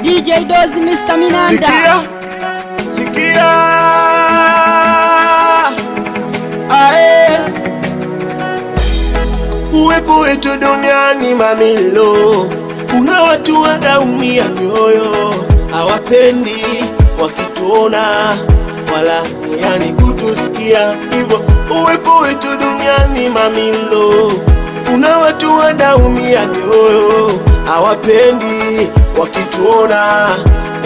DJ Dozi, Mr. Minanda. Sikia, sikia, ae, uwepo wetu duniani mamilo, kuna watu wanaumia mioyo, hawapendi wakituona wala yani kutusikia. Hivyo uwepo wetu duniani mamilo, kuna watu wanaumia mioyo, hawapendi wakituona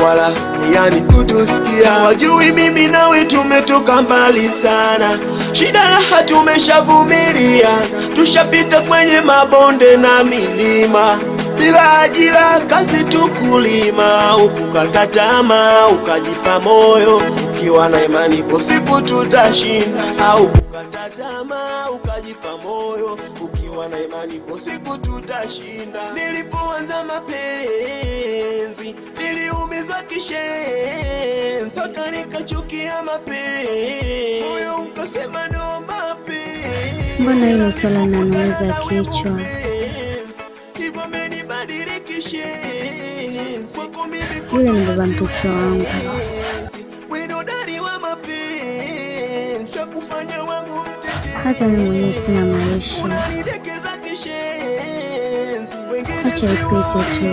wala yani kutusikia. Wajui mimi nawe tumetoka mbali sana, shida raha tumeshavumilia, tushapita kwenye mabonde na milima, bila ajira kazi tukulima, ukukata tamaa ukajipa moyo, ukiwa na imani ipo siku tutashinda. Au kukata tamaa ukajipa moyo, ukiwa na imani ipo siku tutashinda. Nilipoanza mapenzi niliumizwa kishenzi, mpaka nikachukia mapenzi, moyo ukasema no mapenzi. Mbona hilo swala linaniumiza kichwa? Yule ni baba mtoto wangu. Hata mimi mwenyewe sina maisha. Acha ipite tu.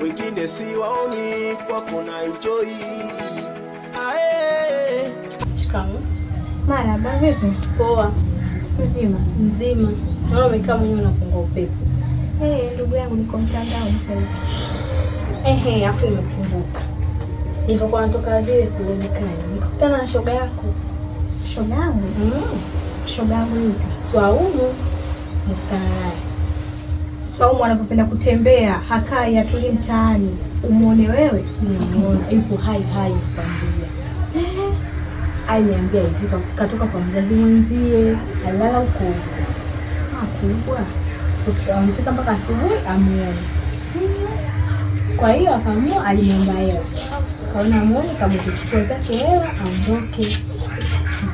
Wengine siwaoni, kwako na enjoy. Ae. Shikamoo. Marhaba, vipi? Poa. Mzima? Mzima. Naona umekaa mwenyewe unapunga upepo. Eh, ndugu yangu niko mtandaoni sasa hivi. Ehe, afu nimekumbuka. Nilipokuwa natoka vile kule dukani, nikakutana na shoga yako. Shoga yangu? Shoga yangu yupi? Swaumu nikutana naye. Swaumu anapopenda kutembea, hakai hatulii mtaani. Umuone wewe? Nimemuona yupo hai hai kwambia. Aliniambia hivi katoka kwa mzazi mwenzie, alilala huko huko. Makubwa. Amefika mpaka asubuhi amuone. Kwa hiyo akaamua, alimwomba hela. Kaona amuone, kama kuchukua zake hela aondoke.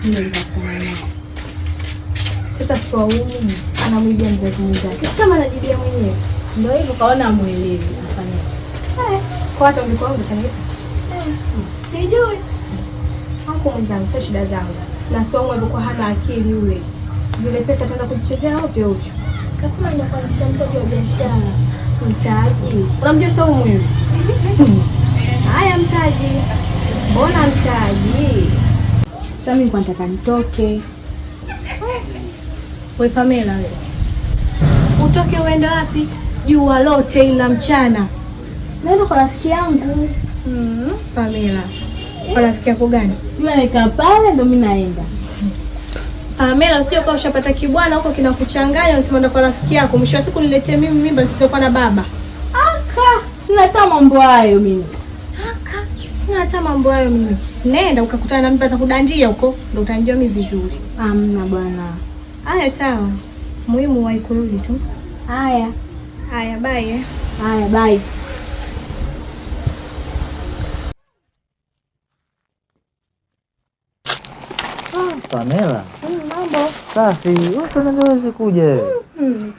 Ndio nikakutana naye. Sasa Swaumu anamwibia mzazi mwenzake. Kama anajibia mwenyewe. Ndio hivyo, kaona amuelewi afanye. Kwa hata ungekuwa wewe ungefanya hivyo? Sijui. Hapo mwenzangu, sio shida zangu. Na Swaumu alikuwa hana akili yule. Zile pesa ataanza kuzichezea ovyo ovyo. Kasema ndio kuanzisha mtaji wa biashara. Mtaji. Unamjua Swaumu yule? Haya mtaji. Mbona mtaji? Sasa mimi nilikuwa nataka nitoke. We Pamela wewe. Utoke uende wapi? Jua lote ila mchana. Naenda kwa rafiki yangu. Pamela. Kwa rafiki yako gani? Yule anakaa pale ndo mimi naenda. Pamela, usije ukawa ushapata kibwana huko kinakuchanganya, unasema ndo kwa rafiki yako. Mwisho wa siku niletee mimi mimba zisizokuwa na baba. Aka, sina hata mambo hayo mimi. Aka, sina hata mambo hayo mimi. Nenda ukakutana na mimba za kudandia huko, ndo utanijua mimi vizuri. Hamna bwana. Haya sawa. Muhimu wahi kurudi tu. Haya. Haya bye. Haya bye. Pamela. Mambo. Safi. Wewe unaweza kuja.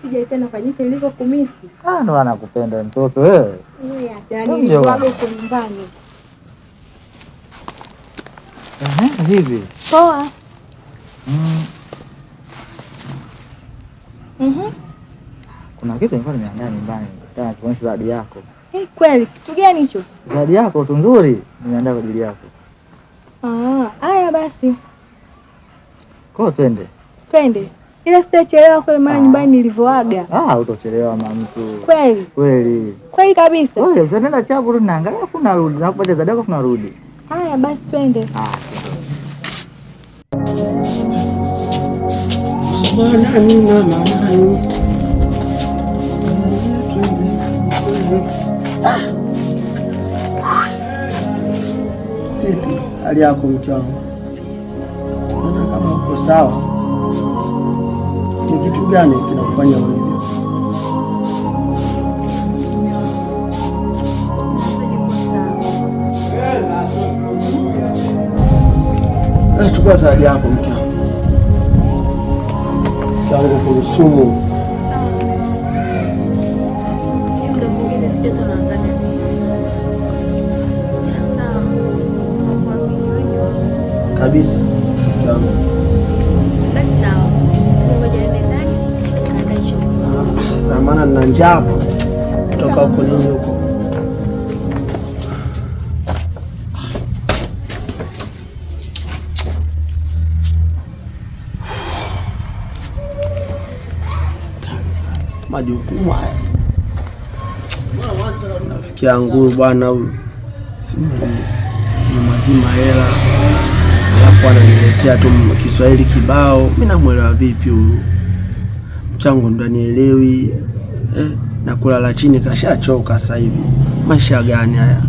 Sijaipenda kwa jinsi nilivyokumisi. Ah, ndo anakupenda mtoto wewe. Yaani nilikuwa huko nyumbani. Vipi? Poa. Kuna kitu nilikuwa nimeandaa nyumbani. Nataka kuonyesha zawadi yako. Eh, kweli kitu gani hicho? Zawadi yako tu nzuri nimeandaa kwa ajili yako. Ah, haya basi. Kwa twende. Twende. Ila sitachelewa kweli maana nyumbani nilivyoaga. Ah, utochelewa mama mtu. Kweli. Kweli. Kweli kabisa. Kweli, usienda chapu tu naangalia afu narudi. Nakupatia zawadi yako afu narudi. Haya basi twende. Ah. Mama nani mama nani? Vipi hali yako mke wangu? Naona kama uko sawa. Ni kitu gani kinakufanya wewe hivyo? Chukua zawadi yako mke wangu. Mke wangu kurusumu. Kabisa mke wangu. Samana nina njaa kutoka huko nini huko. Majukumu haya. Rafiki yangu bwana huyu simu ni mazima hela, alafu ananiletea tu Kiswahili kibao. Mimi namuelewa vipi huyu? Mchango ndo anielewi na kulala chini kashachoka sasa hivi. Maisha gani haya?